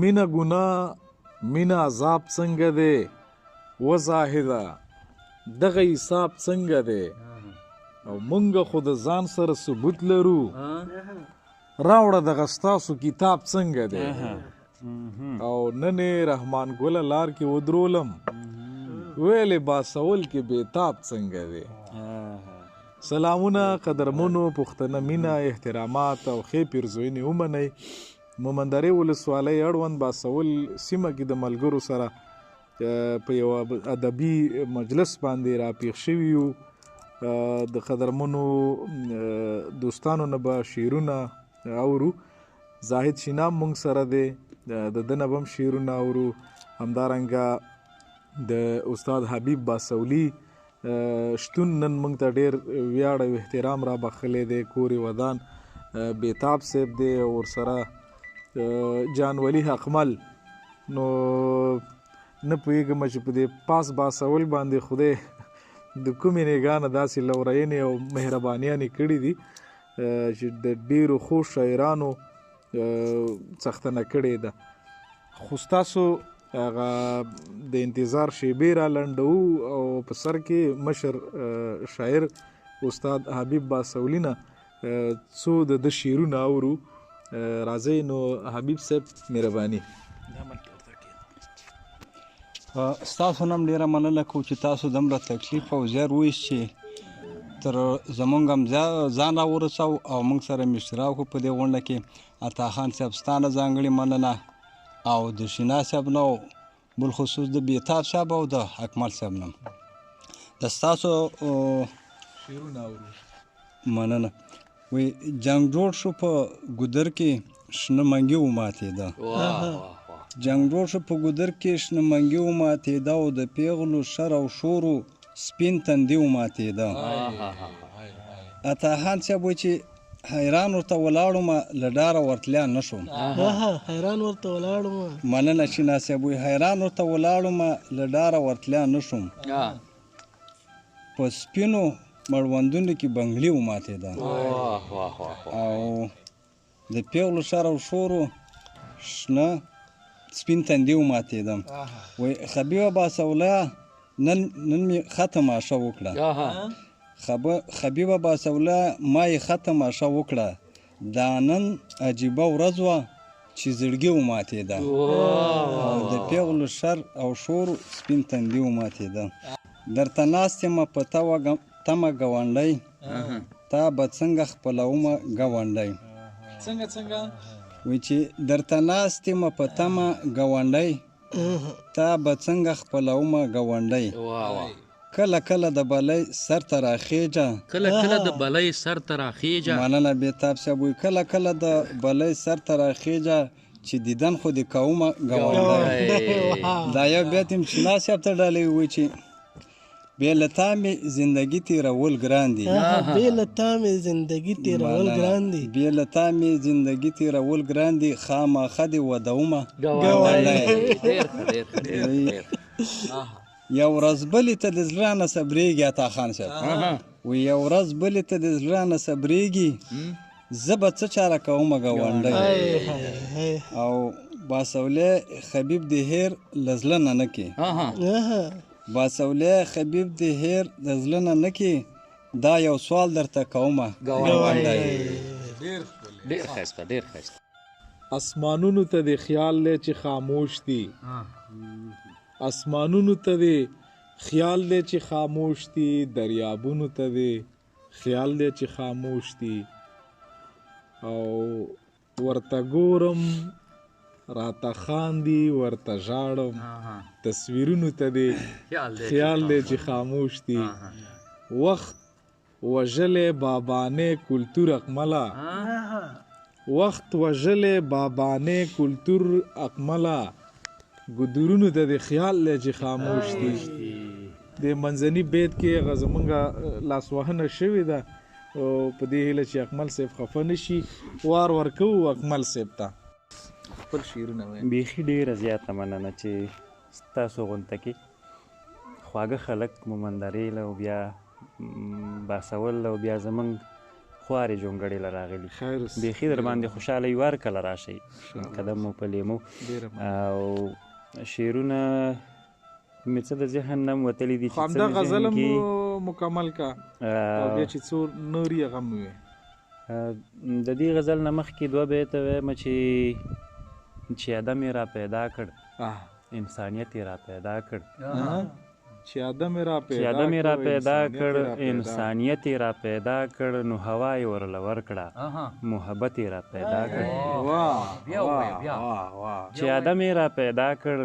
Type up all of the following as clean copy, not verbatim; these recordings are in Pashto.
مینه ګناه مینه عذاب څنګه دی وزاهده دغه حساب څنګه دی؟ او مونږ خو د ځان سره ثبوت لرو، راوړه دغه ستاسو کتاب څنګه دی؟ او نن یې رحمان ګله لار کې ودرولم، ویلې باسول کې بیتاب څنګه دی؟ سلامونه قدرمنو پښتنه مینه، احترامات او ښې پیرزوینې ومنئ. مومندرې ولسوالۍ اړوند باسول سیمه کې د ملګرو سره په یو ادبي مجلس باندې راپیښ شوي یو. د قدرمنو دوستانو نه به شعرونه اورو. زاهد شینام مونږ سره دی، د ده نه به هم شعرونه اورو. همدارنګه د استاد حبیب باسولی شتون نن مونږ ته ډېر ویاړ او احترام را بخښلی دی. کور یې ودان بیتاب صاحب دی او ورسره جان ولي حقمل. نو نه پوهېږم چې په دې پاس باسول باندې خدای د کومې نګاه نه داسې لورینې او مهربانیانې کړې دي چې د ډېرو ښو شاعرانو څښتنه کړې ده. خو ستاسو هغه د انتظار شیبې را لنډوو او په سر کې مشر شاعر استاد حبیب باسولي نه څو د ده شعرونه اورو. راځئ نو حبیب صاحب مهرباني. ستاسو نه هم ډېره مننه کوو چې تاسو دومره تکلیف او زیار وایست چې تر زمونږ هم ځان را ورساو او موږ سره مې اشتراک وکړو په دې غونډه کې. عطا خان صاحب ستا نه ځانګړې مننه او د شینا صاحب نه او بالخصوص د بیتاب صاحب او د اکمل صاحب نه د ستاسو شعرونه اورو. مننه. وی جنگ جوړ شو په ګودر کې شنه منګي وماتېده. جنگ جوړ شو په ګودر کې شنه منګي وماتېده او د پیغلو شر او شورو سپین تندي وماتېده. عطا خان صاحب وایي چې حیران ورته ولاړم له ډاره ورتلیا نه شوم. حیران ورته ولاړم. مننه شینا صاحب. وایي حیران ورته ولاړم له ډاره ورتلیا نه شوم. په سپینو مړوندونو کې بنګړي وماتېده او د پیغلو شر او شورو شنه سپین تندي وماتېده. وایي خبیبه باسوله نن مې ښه تماشه وکړه. خبیبه باسوله ما یې ښه تماشه وکړه، دا نن عجیبه ورځ وه چې زړګي وماتېده او د پیغلو شر او شور سپین تندي وماتېده. درته ناست یمه په تمه ګاونډی، تا به څنګه خپلومه ګاونډی. څنګه څنګه؟ وایي چې درته ناست یمه په تمه ګاونډی، تا به څنګه خپلومه ګاونډی. کله کله د بلۍ سر ته راخېجه. کله کله د بلۍ سر ته راخېجه. مننه بیتاب صاحب. وایي کله کله د بلۍ سر ته راخېجه چې دیدن خو دې کومه ګاونډی. دا یو بیت هم شینا صاحب ته ډالۍ وایي چې بې له تا مې زندګي تېرول ګران دي. بې له تا مې زندګي تېرول ګران دي. بې له تا مې زندګي تېرول ګران دي، خامخا دې ودومه ګاونډی. یو ورځ بلې ته د زړه نه صبرېږي عطا خان صاحب. وایي یو ورځ بلې ته د زړه نه صبرېږي، زه به څه چاره کومه ګاونډی. او باسولی خبیب دې هېر له زړه نه نه کې. باسولی خبیب دې هېر د زړه نه نه کې، دا یو سوال درته کومه ګاونډی. ډېر ښایسته، ډېر ښایسته. اسمانونو ته دې خیال دی چې خاموش دي. اسمانونو ته دې خیال دی چې خاموش دي، دریابونو ته دې خیال دی چې خاموش دي. او ورته ګورم راته خاندي ورته ژاړم، تصویرونو ته دې خیال دی چې خاموش دي. وخت وژلی بابانې کلتور اکمله، وخت وژلی بابانې کلتور اکمله، ګودرونو ته دې خیال دی چې خاموش دي. د منځني بیت کې هغه زمونږ لاسوهنه شوې ده، او په دې هیله چې اکمل صاحب خفه نه شي وار ورکوو اکمل صاحب ته خپل شعرونه وایي. بیخي ډېره زیاته مننه چې ستاسو غونته کې خواږه خلک مومندرې له او بیا باسول او بیا زمونږ خوارې جونګړې له راغلي، بیخي در باندې خوشحاله یو، هر کله راشئ قدم مو په لیمو. او شعرونه مې څه د ذهن نه وتلي دي چې همدا غزل مو مکمل کا او بیا چې څو نورې هغه مو وي. د دې غزل نه مخکې دوه بیته وایم چې آدم یې را پیدا کړ، انسانیت یې را پیدا کړ. چې آدم یې را پیدا کړ، انسانیت یې را پیدا کړ، نو هوا یې ورله ورکړه، محبت یې را پیدا کړ. چې آدم یې را پیدا کړ،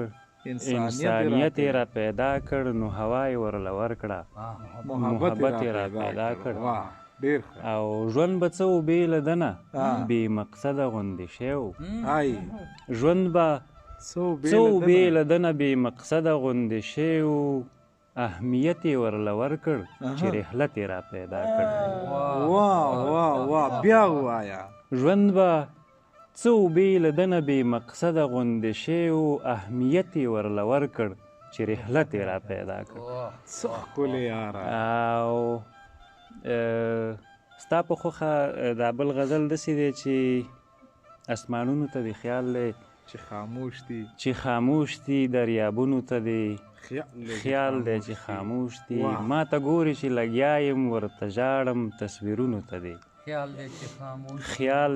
انسانیت یې را پیدا کړ، نو هوا یې ورله ورکړه، محبت یې را پیدا کړ. او ژوند به څه و بې له ده نه، بې مقصده غوندې شی و. ژوند به څه و بې له ده نه، بې مقصده غوندې شی و، اهمیت یې ورله ورکړ چې رحلت یې را پیدا کړ. واه واه واه، بیا ووایه. ژوند به څه و بې له ده نه، بې مقصده غوندې شی و، اهمیت یې ورله ورکړ چې رحلت یې را پیدا کړ. څه ښکلې یاره. او ستا په خوښه دا بل غزل داسې دی چې اسمانونو ته دې خیال دی چې خاموش دي، چې خاموش دي، دریابونو ته دې خیال دی چې خاموش دي، ما ته ګوري چې لګیا یم ورته ژاړم تصویرونو ته دې خیال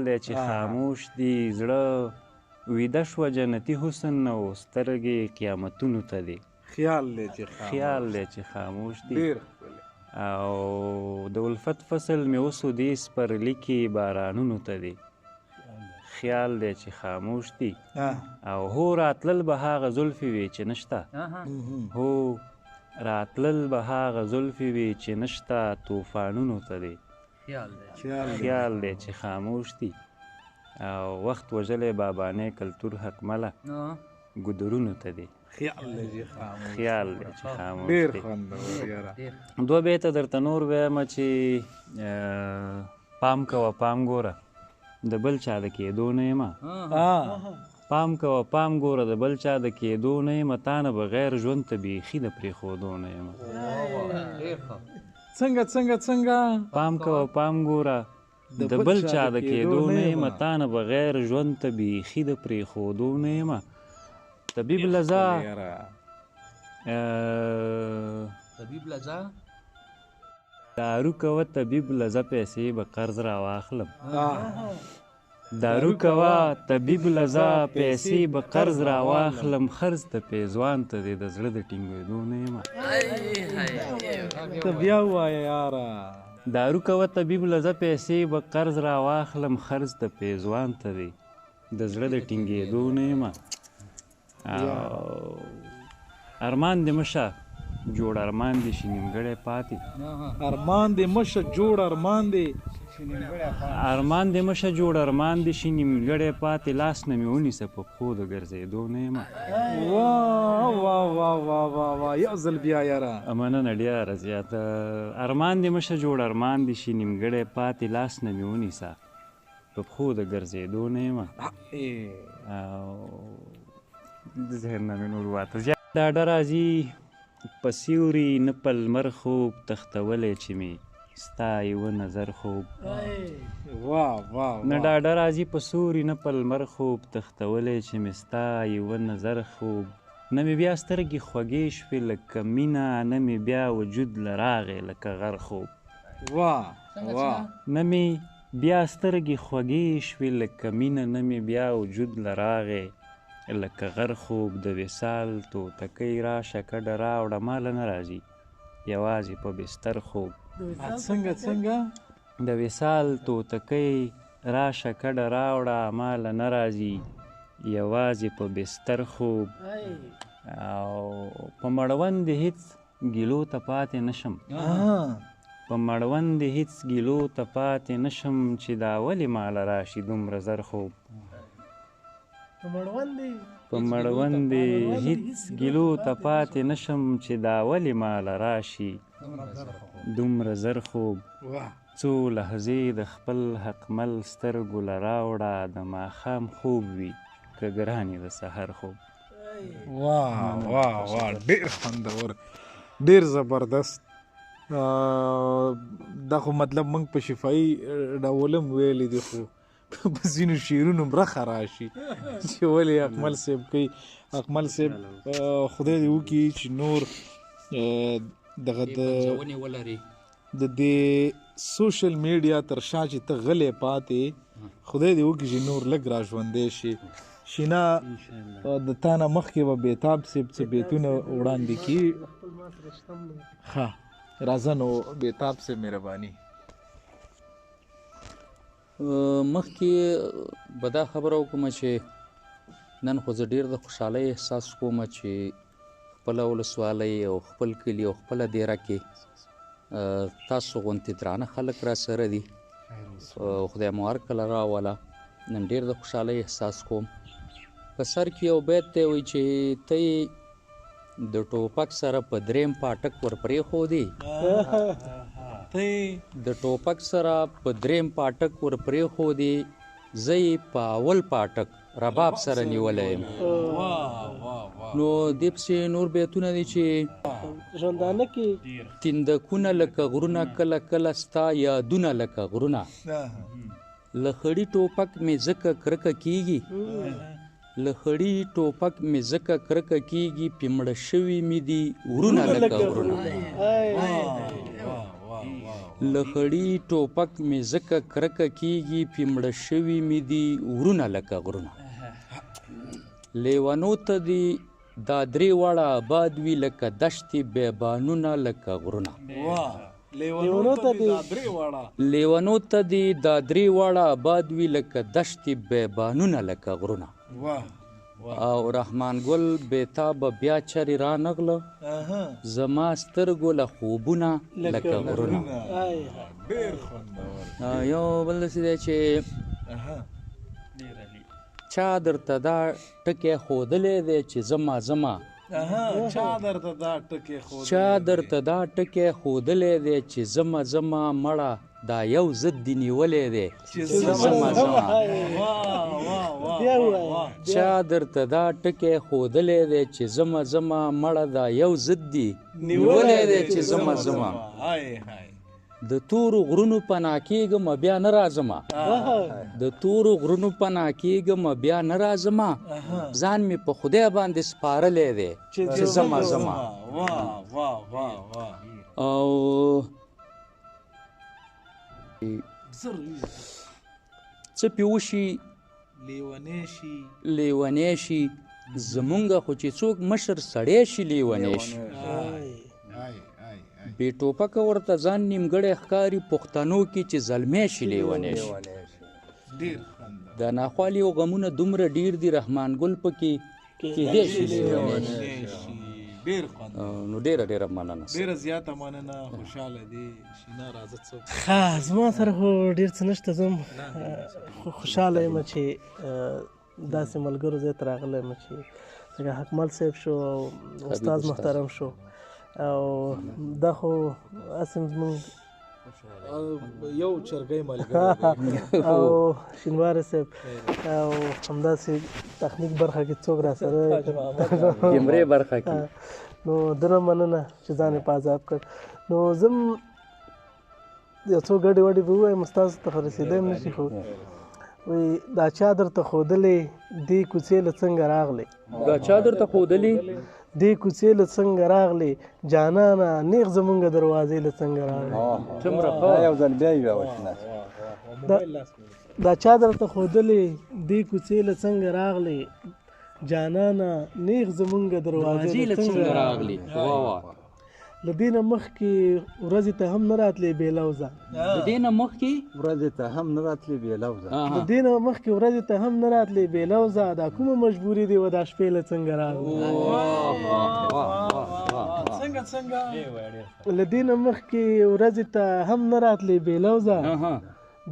دی چې خاموش دي، زړه ویده شوه جنتي حسن نه و سترګې قیامتونو ته دې خیال دی چې خاموش دي. او د الفت فصل مې اوسو دې سپرلي کې بارانونو ته دې خیال دی چې خاموش دي. او هو راتلل به هغه زلفې وي چې نشته، هو راتلل به هغه زلفې وي چې نشته طوفانونو ته دې خیال دی چې خاموش دي. او وخت وژلی بابانې کلتور حقمله ګودرونو ته دې خیال دی چې خاموش ډېر خوندور یاره. دوه بیته درته نور وایم چې پام کوه پام ګوره د بل چا د کېدو نه یمه، پام کوه پام ګوره د بل چا د کېدو نه یمه، تا نه بغیر ژوند ته بیخي د پرېښودو نه یمه. څنګه څنګه څنګه؟ پام کوه پام ګوره د بل چا د کېدو نه یمه، تا نه بغیر ژوند ته بیخي د پرېښودو نه یمه. طبیب لزا دارو کوه طبیب لزا پیسې به قرض را واخلم، دارو کوه طبیب لزا پیسې به قرض را واخلم، خرڅ ته پیزوان ته دې د زړه د ټینګېدو نه یمه. ته بیا ووایه یاره. دارو کوه طبیب لزا پیسې به قرض را واخلم، خرڅ ته پیزوان ته دې د زړه د ټینګېدو نه یمه. او ارمان دې مشه جوړ ارمان دې شي نیمګړی پاتې، ارمان دې مشه جوړ ارمان دې، ارمان دې مشه جوړ ارمان دې شي نیمګړی پاتې، لاس نه مې ونیسه په پښو د ګرځېدو نه یمه. واه واه واه واه واه واه، یو ځل بیا یاره. مننه ډېره زیاته. ارمان دې مشه جوړ ارمان دې شي نیمګړی پاتې، لاس نه مې ونیسه په پښو د ګرځېدو نه یمه. او د ذهن نه مې نور واته. ډاډه راځي په سیوري نه په لمر خوب تښتولی چې مې ستا یوه نظر خوب. واه واه. نه ډاډه راځي په سوري نه په لمر خوب تښتولی چې مې ستا یوه نظر خوب، نه مې بیا سترګې خوږې شوې لکه مینه، نه مې بیا وجود له راغی لکه غر خوب. واه واه. نه مې بیا سترګې خوږې شوې لکه مینه، نه مې بیا وجود له راغی لکه غر خوب. د وصال توتکۍ راشه کډه راوړه، ماله نه راځي یوازې په بستر خوب. څنګه څنګه؟ د وصال توتکۍ راشه کډه راوړه، ماله نه راځي یوازې په بستر خوب. او په مړوند هیڅ ګیلو ته پاتې نشم، په مړوند هیڅ ګیلو ته پاتې نشم، چې دا ولې ماله راشي دومره زر خوب. په مړوند هیڅ ګیلو ته پاتې نشم، چې دا ولې ماله راشي دومره زر خوب. څو لحظې د خپل حقمل سترګو له راوړه، د ماښام خوب وي که ګرانې د سحر خوب. واه واه واه، ډېر خوندور، ډېر زبردست. دا خو مطلب موږ په شفایي ډول هم ویلي دي، خو په ځینو شعرونو هم رخه راشي چې ولې اکمل صاحب کوي. اکمل صاحب خدای دې وکړي چې نور دغه د دې سوشل میډیا تر شا چې ته غلی پاتې، خدای دې وکړي چې نور لږ را ژوندی شي. شینا د تا نه مخکې به بیتاب صاحب څه بیتونه وړاندې کړي. ښه راځه نو بیتاب صاحب مهرباني. مخکې به دا خبره وکړم چې نن خو زه ډېر د خوشحالۍ احساس کوم چې خپله ولسوالۍ او خپل کلي او خپله دیره کې تاسو غوندې درانه خلک را سره دي. خدای مو هر کله راوله. نن ډېر د خوشحالۍ احساس کوم. په سر کې یو بیت دی وایي چې ته یې د ټوپک سره په دریم پاټک ور پرېښودې، د ټوپک سره په دریم پاټک ور پرېښودې، زه یې په اول پاټک رباب سره نیولی یم. نو دې پسې نور بیتونه دي چې ژوندانه کې تیندکونه لکه غرونه، کله کله ستا یادونه لکه غرونه، له خړي ټوپک مې ځکه کرکه کیږي، له خړي ټوپک مې ځکه کرکه کیږي، پې مړه شوي مې دي ورونه لکه غرونه، له خړي ټوپک مې ځکه کرکه کیږي، پې مړه شوي مې دي ورونه لکه غرونه. لیونو ته دي دا درې واړه آباد وي، لکه دشتې بیابانونه لکه غرونه. لیونو ته دي دا درې واړه آباد وي، لکه دشتې بیابانونه لکه غرونه. او رحمان ګل بیتابه بیا چرې رانغله، زما سترګو له خوبونه لکه غرونه. یو بل داسې دی چې چا درته دا ټکی ښودلی دی چې زما زما، چا درته دا ټکی ښودلی دی چې زما زما، مړه دا یو ضد دې نیولی دی چې زما زما. چا درته دا ټکی ښودلی دی چې زما زما، مړه دا یو ضد دې نیولی دی چې زما زما. د تورو غرونو پناه کېږم بیا نه راځمه، د تورو غرونو پناه کېږم بیا نه راځمه، ځان مې په خدای باندې سپارلی دی چې زما زما. او څه پې وشي لیونی شي، زمونږ خو چې څوک مشر سړی شي لیونی شي. بې ټوپکه ورته ځان نیمګړی ښکاري، پښتنو کې چې زلمی شي لیونی شي. د ناخوالي او غمونه دومره ډېر دي، رحمان ګل پکې کېدی شي لیونی شي. نو ډېره ډېره مننه، ډېره زیاته مننه. خوشحاله دي شینا راځه څوک؟ ښه زما سره خو ډېر څه نشته، زه هم خوشحاله یم چې داسې ملګرو ځای ته راغلی یم چې څنګه حکمل صاحب شو او استاد محترم شو، او دا خو هسې زموږ یو چرګی ملګری او شینواری صاحب او همداسې تخنیک برخه کې څوک راسره کیمرې برخه کې، نو دونه مننه چې ځان یې په عذاب کړ. نو زه هم یو څو ګډې وډې به ووایم، ستاسو ته خو رسېدی هم نه شي، خو وایي دا چا درته ښودلې دې کوڅې له څنګه راغلې، دا چا درته ښودلې دې کوڅې له څنګه راغلې، جانانه نیغ زمونږ دروازې له څنګه راغلې. څومره ښه یو ځل بیا یې وویل. دا چا درته ښودلې دې کوڅې له څنګه راغلې، جانانه نیغ زمونږ دروازې له څنګه راغلې. له دې نه مخکې ورځې ته هم نه راتلې بې لوزه، له دې نه مخکې ورځې ته هم نه راتلې بې لوزه، له دې نه مخکې ورځې ته هم نه راتلې بې لوزه، دا کومه مجبوري دې وه دا شپې له څنګه راغلې. څنګه څنګه له دې نه مخکې ورځې ته هم نه راتلې بې لوزه،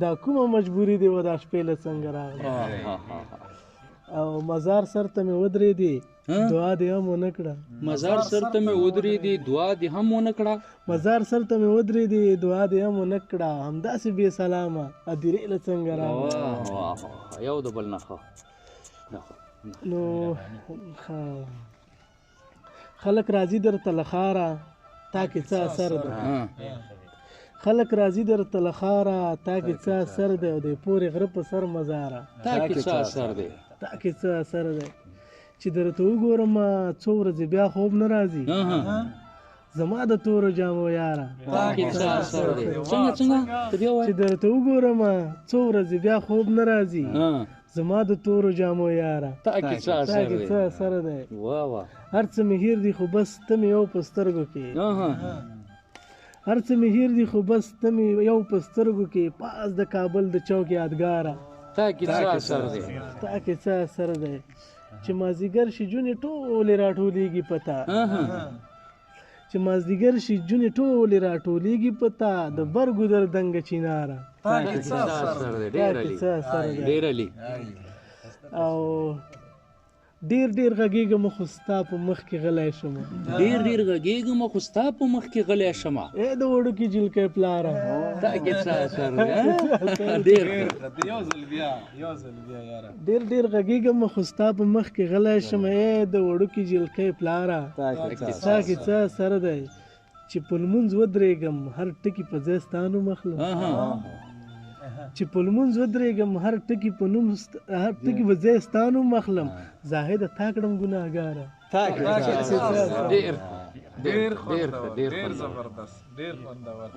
دا کومه مجبوري دې وه دا شپې له څنګه راغلې. او مزار سر ته مې ودرېدې دعا دې هم ونه کړه، مزار سر ته مې ودرېدې دعا دې هم ونه کړه، مزار سر ته مې ودرېدې دعا دې هم ونه کړه، همداسې بې سلامه ادیرې له څنګه راغله. یو د بل نه ښه. نو خلک راځي درته له ښاره، تا کې څه اثر دی؟ خلک راځي درته له ښاره، تا کې څه اثر دی؟ او د پورې غره په سر مزاره، تا کې څه اثر دی؟ تا کې څه اثر دی؟ چې درته وګورم څو ورځې بیا خوب نه راځي، زما د تورو جامو یاره، تا کې څه اثر دی؟ څنګه څنګه ته بیا وایه. چې درته وګورم څو ورځې بیا خوب نه راځي، زما د تورو جامو یاره، تا کې څه اثر دی؟ څه اثر دی؟ واه واه. هر څه مې هېر دي خو بس ته مې یو په سترګو کې، هر څه مې هېر دي خو بس ته مې یو په سترګو کې، پاس د کابل د چوک یادګاره، تا کې څه اثر دی؟ تا کې څه اثر دی؟ چې مازدیګر شي جونې ټولې راټولېږي په تا، چې مازدیګر شي جونې ټولې راټولېږي په تا، د بر ګودر دنګه چیناره، تا کې څه اثر دی؟ څه اثر دی؟ ډېر عالي. او ډېر ډېر غږېږم خو ستا په مخ کې غلی شم، ډېر ډېر غږېږم خو ستا په مخ کې غلی شم، ای د وړوکي جلکۍ پلاره، تا کې څه اثر دی؟ ډېر یو ځل بیا، یو ځل بیا یاره. ډېر ډېر غږېږم خو ستا په مخ کې غلی شم، ای د وړوکي جلکۍ پلاره، تا کې څه اثر دی؟ چې په لمونځ ودرېږم هر ټکي په ځای ستا نوم اخلم، چې په لمونځ ودرېږم هر ټکي په نوم، هر ټکي په ځای ستا نوم اخلم، زاهده تا کړم ګناهګاره، ډېر ډېر ډېر زبردست، ډېر خوندور.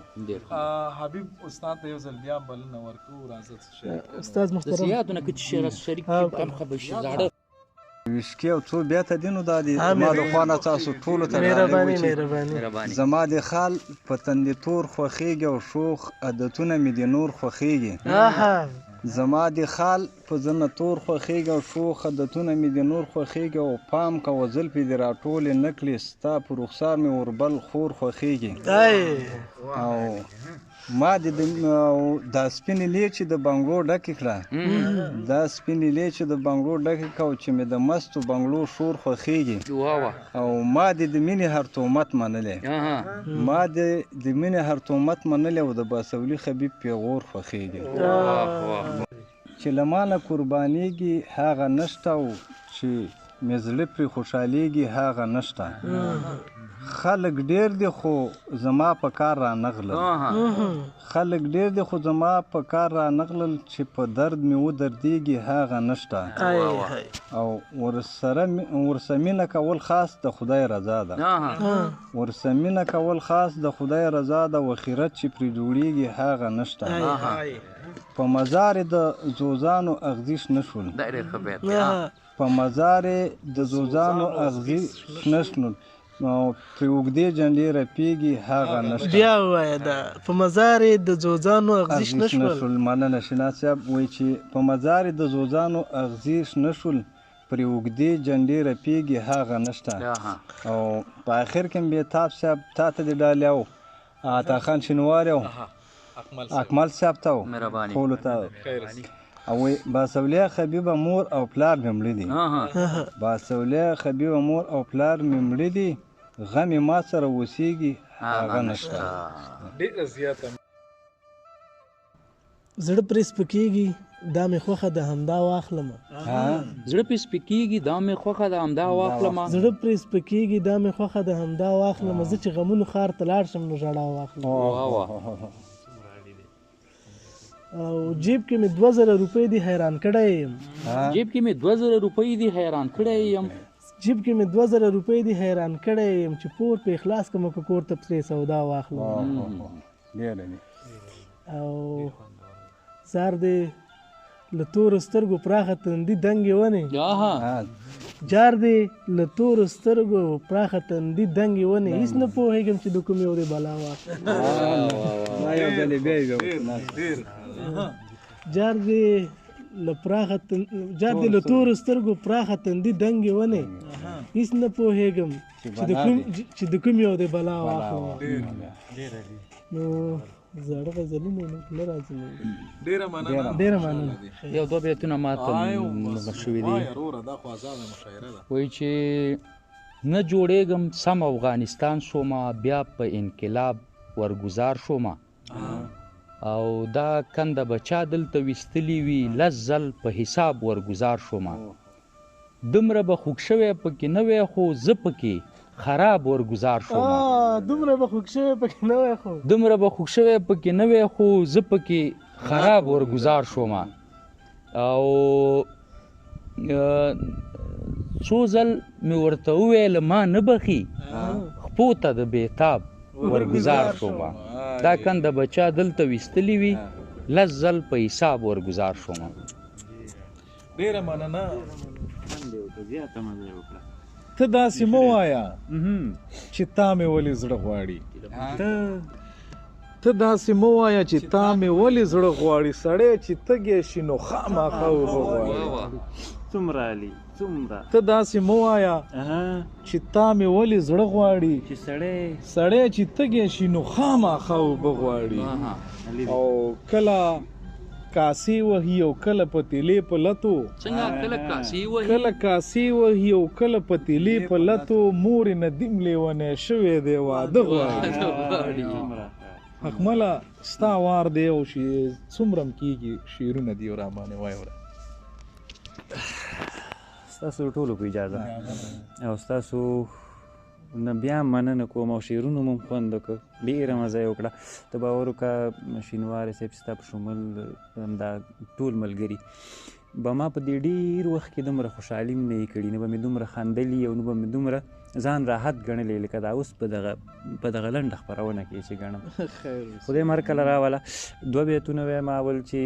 حبیب استاد ته یو ځل بیا بلنه ورکوو، راځه څه شریک استاد محترم یادونه که چې شعر شریک کړي هم ښه به شي. زاړه ویسکي او څو بیاته دي نو دا دي زما د خوا نه تاسو ټولو ته مهرباني مهرباني. زما د خال په تندي تور خوښېږي او شوخ عادتونه مې دي نور خوښېږي، زما د خال په زنه تور خوښېږي او شوخ عادتونه مې دي نور خوښېږي، او پام کوه زلفې دې راټولې نه کړې، ستا په رخسار مې اوربل خور خوښېږي. او ما د دا سپینې لیچې د بنګړو ډکې کړه، دا سپینې لیچې د بنګړو ډکې کړه، او چې مې د مستو بنګړو شور خوښېږي. او ما د د مینې هر تهمت منلی، ما د د مینې هر تهمت منلی، او د باسولي خبیب پیغور خوښېږي. چې له ما نه قربانېږي هغه نشته، او چې مې زړه پرې خوشحالېږي هغه نشته. خلک ډېر دي خو زما په کار رانغلل، خلک ډېر دي خو زما په کار رانغلل، چې په درد مې ودردېږي هغه نشته. او ورسره ورسره مینه کول خاص د خدای رضا ده، ورسره مینه کول خاص د خدای رضا ده، او خیرت چې پرې جوړېږي هغه نشته. په مزار د ځوځانو اغزي شنه شول، په مزار د ځوځانو اغزي شنه شول، او پرې اوږدې جنډې رپېږي هغه نشته. بیا ووایه دا په مزار د ځوځانو اغزي شنه شول. مننه شناس صاحب. وایي چې په مزار د ځوځانو اغزي شنه شول، پرې اوږدې جنډې رپېږي هغه نشته. او په آخر کې بېتاب صاحب تا ته دې ډالۍ او عطا خان شینواری او اکمل صاحب ته ټولو ته. او باسولیا خبیبه مور او پلار مې مړه دي، باسولیا خبیبه مور او پلار مې مړه دي، غم یې ما سره اوسېږي هغه نشته. ډېره زیاته زړه پرې سپکېږي دا مې خوښه ده همدا واخلمه، زړه پرې سپکېږي دا مې خوښه ده همدا واخلمه، زړه پرې سپکېږي دا مې خوښه ده همدا واخلمه، زه چې غمونو ښار ته لاړ شم نو ژړا واخلم. او جیب کې مې 2000 روپۍ دي حیران کړی یم، جیب کې مې 2000 روپۍ دي حیران کړی یم، جیب کې مې 2000 روپۍ دي حیران کړی یم، چې پور په اخلاص کړم که کور ته پرې سودا واخلم. او زار دې له تورو سترګو پراخه تندي دنګې ونې، جار دې له تورو سترګو پراخه تندي دنګې ونې، هېڅ نه پوهېږم چې د کومې اورې بلا واخلم. جار دې له پراخه جار دې له تورو سترګو پراخه تندي دنګې ونې، هېڅ نه پوهېږم چې د کوم یو دې بلا واخلم. نو زاړه غزلونه نه راځي. ډېره مننه، ډېره مننه. یو دوه بیتونه ماته شوي دي. دا خو ازاده مشاعره ده. وایي چې نه جوړېږم سم افغانستان شومه، بیا په انقلاب ورګزار شومه، او دا کنده به چا دلته ویستلي وي، 10 ځل په حساب ورګزار شومه، دومره به خوږ شوی پکې نه وی، خو زه پکې خراب ورګزار شوم. دومره به خوږ شوی پکې نه وای، خو دومره به خوږ شوی پکې نه وای، خو زه پکې خراب ورګزار شوم. او څو ځل مې ورته وویل ما نه بخي، خپو ته د بېتاب ورګزار شوم. دا کنده به چا دلته ویستلي وي، 10 ځل په حساب ورګزار شوم. ډېره مننه، زیاته مزه یې وکړه. ته داسې مه وایه چې تا مې ولې زړه غواړي، ته داسې مه وایه چې تا مې ولې زړه غواړي، سړی چې تږی شي نو خامخا اوبه غواړي. څومره علي، څومره. ته داسې مه وایه چې تا مې ولې زړه غواړي، چې سړی چې تږی شي نو خامخا اوبه غواړي. او کله کاسې وهي او کله پتیلې په لتو، څنګه کله کاسې وهي، کله کاسې وهي او کله پتیلې په لتو، مور ندیم لیونی شوی دی واده غواړي. حقمله ستا وار دی او چې څومره هم کېږي شعرونه دي را باندې وایوره. ستاسو ټولو په اجازه او ستاسو نه بیا مننه کوم، او شعرونو مو خوند وکړ، ډېره مزه یې وکړه. ته باور وکړه شینوارې صاحب، ستا په شمول همدا ټول ملګري به ما په دې ډېر وخت کې دومره خوشحالي هم نه یې کړي، نه به مې دومره خندلي او نه به مې دومره ځان راحت ګڼلی لکه دا اوس په دغه لنډه خپرونه کې چې ګڼم. خدای مو هر کله راوله. 2 بیتونه وایم. اول چې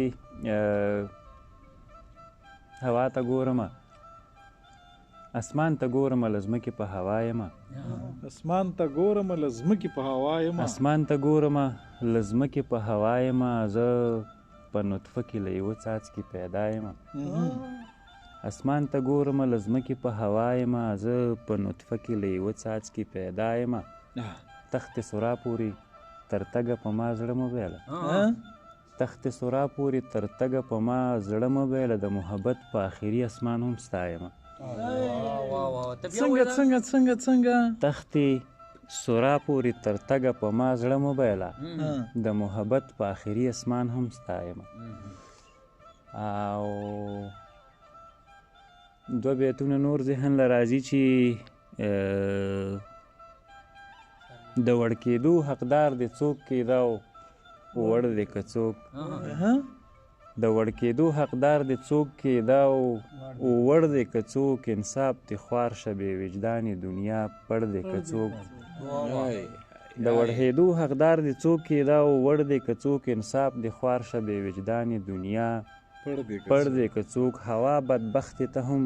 هوا ته ګورمه، اسمان ته ګورمه له ځمکې په هوا یمه، اسمان ته ګورمه له ځمکې په هوا یمه، اسمان ته ګورمه له ځمکې په هوا یمه، زه په نطفه کې له یوه څاڅکي پیدا یمه. اسمان ته ګورمه له ځمکې په هوا یمه، زه په نطفه کې له یوه څاڅکي پیدا یمه، تخت سرا پورې تر تګه په ما زړه مه بیله، تخت سرا پورې تر تګه په ما زړه مه بیله، د محبت په آخري اسمان هم ستا یمه. څنګه څنګه څنګه څنګه؟ تخت سرا پورې تر تګه په ما زړه مه بیله، د محبت په آخري اسمان هم ستا یمه. او 2 بیتونه نور ذهن له راځي چې د وړ کېدو حقدار دی څوک کېده او وړ دی که څوک، د وړ کېدو حقدار دی څوک کېده او وړ دی که څوک، انصاف دې خوار شه بې وجدانې دنیا پړ دی که څوک. د وړهېدو حقدار دی څوک کېده او وړ دی که څوک، انصاف دې خوار شه بې وجدانې دنیا پړ دی که څوک. هوا بدبختې ته هم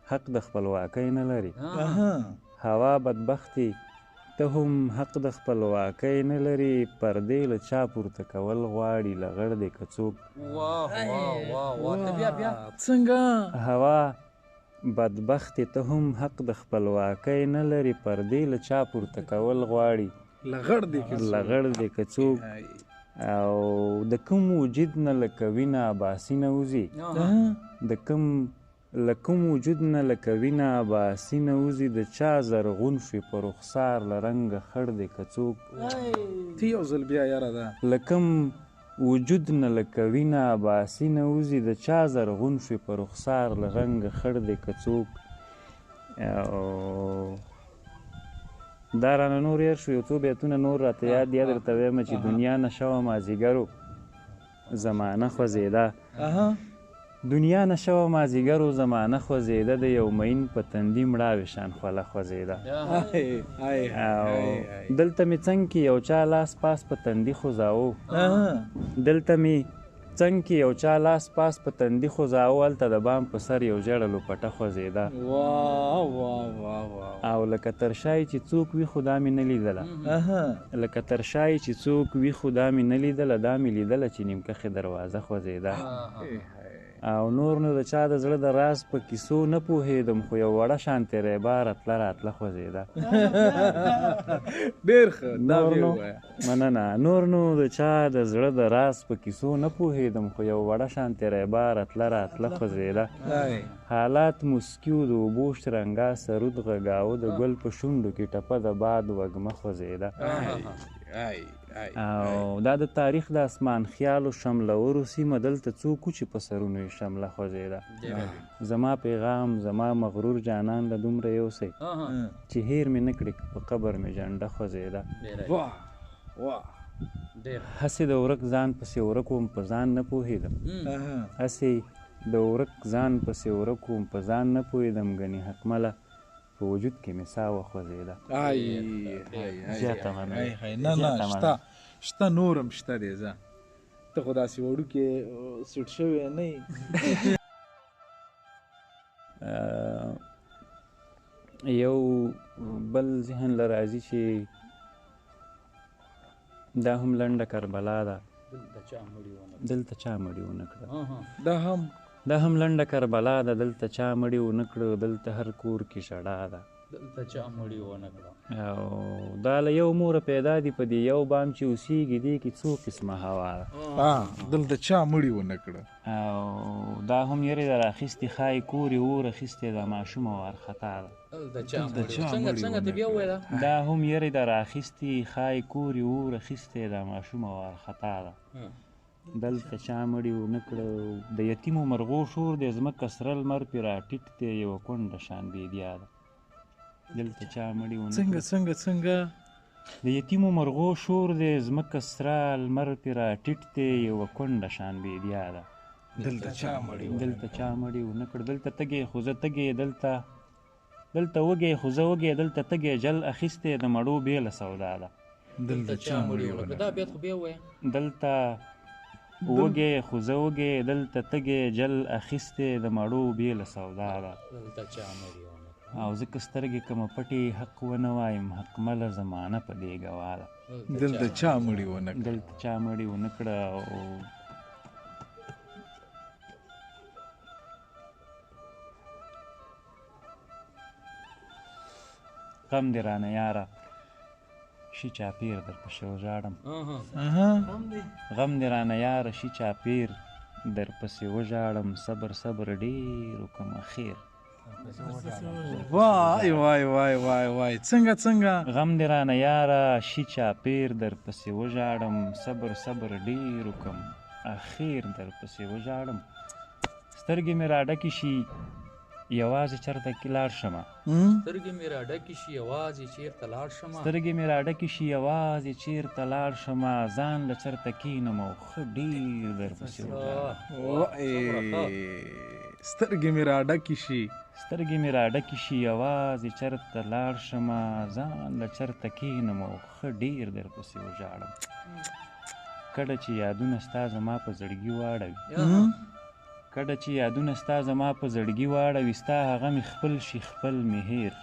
حق د خپلواکۍ نه لري، هوا بدبختې ته هم حق د خپلواکۍ نه لري، پردې له چا پورته کول غواړي لغړ دی که څوک. څنګه؟ هوا بدبختې ته هم حق د خپلواکۍ نه لري، پردې له چا پورته کول غواړي لغړ دی که څوک. او د کوم وجود نه لکه وینه عباسي نه وځي، د کوم له کوم وجود نه لکه وینه عباسي نه وځي، د چا زرغون شوې په رخسار له رنګه خړ دی که څوک. ته یو ځل بیا یاره ده. له کوم وجود نه لکه وینه عباسي نه وځي، د چا زرغون شوې په رخسار له رنګه خړ دی که څوک. او دا رانه نور هېر شو، یو څو بیتونه نور راته یاد دي، درته وایم چې دنیا نشه وه مازدیګرو زمانه خوځېده، دنیا نشه وه مازدیګرو زمانه خوځېده، د یو مین په تندي مړاوې شان خوله خوځېده. او دلته مې څنګ کې یو چا لاس پاس په تندي خوځاوه، دلته مې څنګ کې یو چا لاس پاس په تندي خوځاوه، هلته د بام په سر یو ژېړه لوپټه خوځېده. او لکه تر شا یې چې څوک وي خو دا مې نه لیدله، لکه تر شا یې چې څوک وي خو دا مې نه لیدله، دا مې لیدله چې نیمکښې دروازه خوځېده. او نور نو د چا د زړه د راز په کیسو نه پوهېدم، خو یو وړه شانتې ریبا راتله راتله خوځېده. ډېر ښه، دا بیا ووایه. مننه. نور نو د چا د زړه د راز په کیسو نه پوهېدم، خو یو وړه شانتې ریبا راتله راتله خوځېده. حالات موسکي و، د اوبو شرنګا سرود غږاوه، د ګل په شونډو کې ټپه د باد وږمه خوځېده. او دا د تاریخ د اسمان خیالو شملورو سیمه، دلته څوک چې په سرونو یې شمله خوځېده. زما پیغام زما مغرور جانان له دومره یوسئ چې هیر مې نه کړي په قبر مې جنډه خوځېده. هسې د ورک ځان پسې ورک وم، په ځان نه پوهېدم. هسې د ورک ځان پسې ورک وم، په ځان نه پوهېدم، ګنې حقمله په وجود کې مې ساه وخوځېده. زیاته مننه. نه نه، شته شته، نور هم شته دی. ځه ته خو داسې وړوکی سیټ شوی نه یې. یو بل ذهن له راځي چې دا هم لنډه کربلا ده، دلته چا مړي ونه کړه. دا هم لنډه کربلا ده، دلته چا مړي ونه کړه، دلته هر کور کې ژړا ده، دلته چا مړي ونه کړه. او دا له یو موره پیدا دي، په دې یو بام چې اوسېږي دې کې څو قسمه هوا ده. دلته چا مړي ونه کړه. او دا هم یرې ده راخیستې، ښایي کور یې اور اخیستی ده، ماشومه وارخطا ده. دلته چا مړي څنګه څنګه ته بیا ووایه. دا هم یرې ده راخیستې، ښایي کور یې اور اخیستی ده، ماشومه وارخطا ده. دلته چا مړي ونه کړه. د یتیمو مرغو شور دی، ځمکه سره لمر پرې راټیټ دی، یوه کونډه شان بیدیا ده. دلته چا مړي ونه کړه. څنګه څنګه څنګه؟ د یتیمو مرغو شور دی، ځمکه سره لمر پرې راټیټ دی، یوه کونډه شان بیدیا ده. دلته چا مړي دلته چا مړي ونه کړه. دلته تږی خو زه تږی، دلته دلته وږی خو زه وږی، دلته تږی جل اخیستی د مړو بېله سودا ده. دلته چا مړي ونه کړه. دا بیت خو بیا ووایه. دلته وږی خو زه وږی، دلته تږی جل اخیستی د مړو بېله سودا ده. دلته چا مړي ونه کړه. او زه که سترګې کومه پټې حق ونه وایم، حقمله زمانه په دې ګواه ده. دلته چا مړي ونه کړه. دلته چا مړي ونه کړه. او غم دې رانه یاره شي چاپیر درپسې وژاړم. غم دې رانه یاره شي چاپیر درپسې وژاړم، صبر صبر ډېر وکړم اخیر. وای وای وای وای وای، څنګه څنګه؟ غم دې رانه یاره شي چاپیر درپسې وژاړم، صبر صبر ډېر وکړم اخیر درپسې وژاړم. سترګې مې راډکې شي یوازې چېرته کې لاړ شمه. سترګې مې راډکې شي یوازې چېرته لاړ شمه. سترګې مې راډکې شي یوازې چېرته لاړ شمه، ځان له چېرته کښېنم او ښه ډېر درپسې وژاړم. سترګې مې راډکې شي، سترګې مې راډکې شي یوازې چېرته لاړ شمه، ځان له چېرته کښېنم او ښه ډېر درپسې وژاړم. کله چې یادونه ستا زما په زړګي واړوي، کله چې یادونه ستا زما په زړګي واړوي، ستا هغه مې خپل شي خپل مې هېر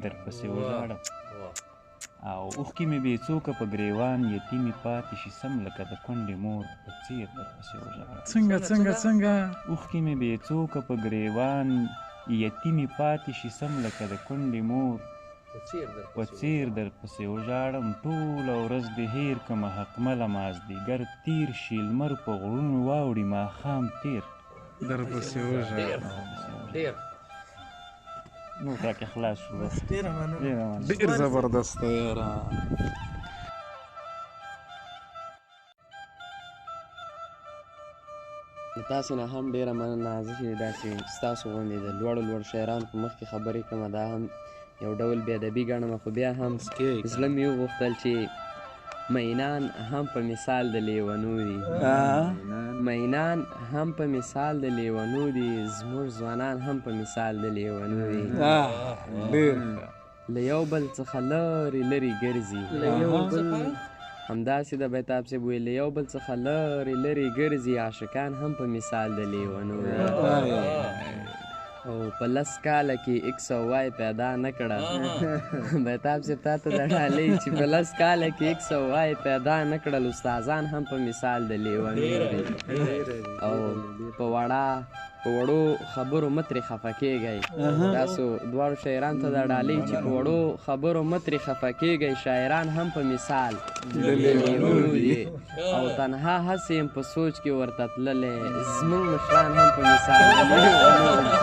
درپسې وژاړم. او اوښکې مې بې څوکه په ګریوان یتیمې پاتې شي، سم لکه د کونډې مور په څېر درپسې وژاړم. څنګه څنګه څنګه؟ اوښکې مې بې څوکه په ګریوان یتیمې پاتې شي، سم لکه د کونډې مور په څېر درپسې وژاړم. ټوله ورځ دې هېر کمه حقمله مازدیګر تېر شي، لمر په غرونو واوړي ماښام تېر درپسې وژاړم. ډېر نور راکې خلاص شو. بس ډېره مننه، ډېر زبردست یاره. له تاسې نه هم ډېره مننه. زه چې داسې ستاسو غوندې د لوړو لوړو شاعرانو په مخ کې خبرې کوم، دا هم یو ډول بې ادبي ګڼم، خو بیا هم زړه مې وغوښتل چې مینان هم په مثال د لیونو دي، مینان هم په مثال د لیونو دي، زموږ ځوانان هم په مثال د لیونو دي. له یو بل څخه لرې لرې ګرځي، همداسې د بیتاب صاحب ویل، له یو بل څخه لرې لرې ګرځي، عاشقان هم په مثال د لیونو دي. او په 10 کاله کې ایکس او وای پیدا نه کړه. بیتاب صاحب تا ته د ډالۍ چې په 10 کاله کې ایکس او وای پیدا نه کړل، استادان هم په مثال د لیونو دي. او په وړه په وړو خبرو مه ترې خفه کېږئ. تاسو دواړو شاعرانو ته دا ډالۍ چې په وړو خبرو مه ترې خفه کېږئ، شاعران هم په مثال د لیونو دي، او تنها هسې یم په سوچ کې ورته تللی، زموږ مشران هم په مثال د لیونو دي.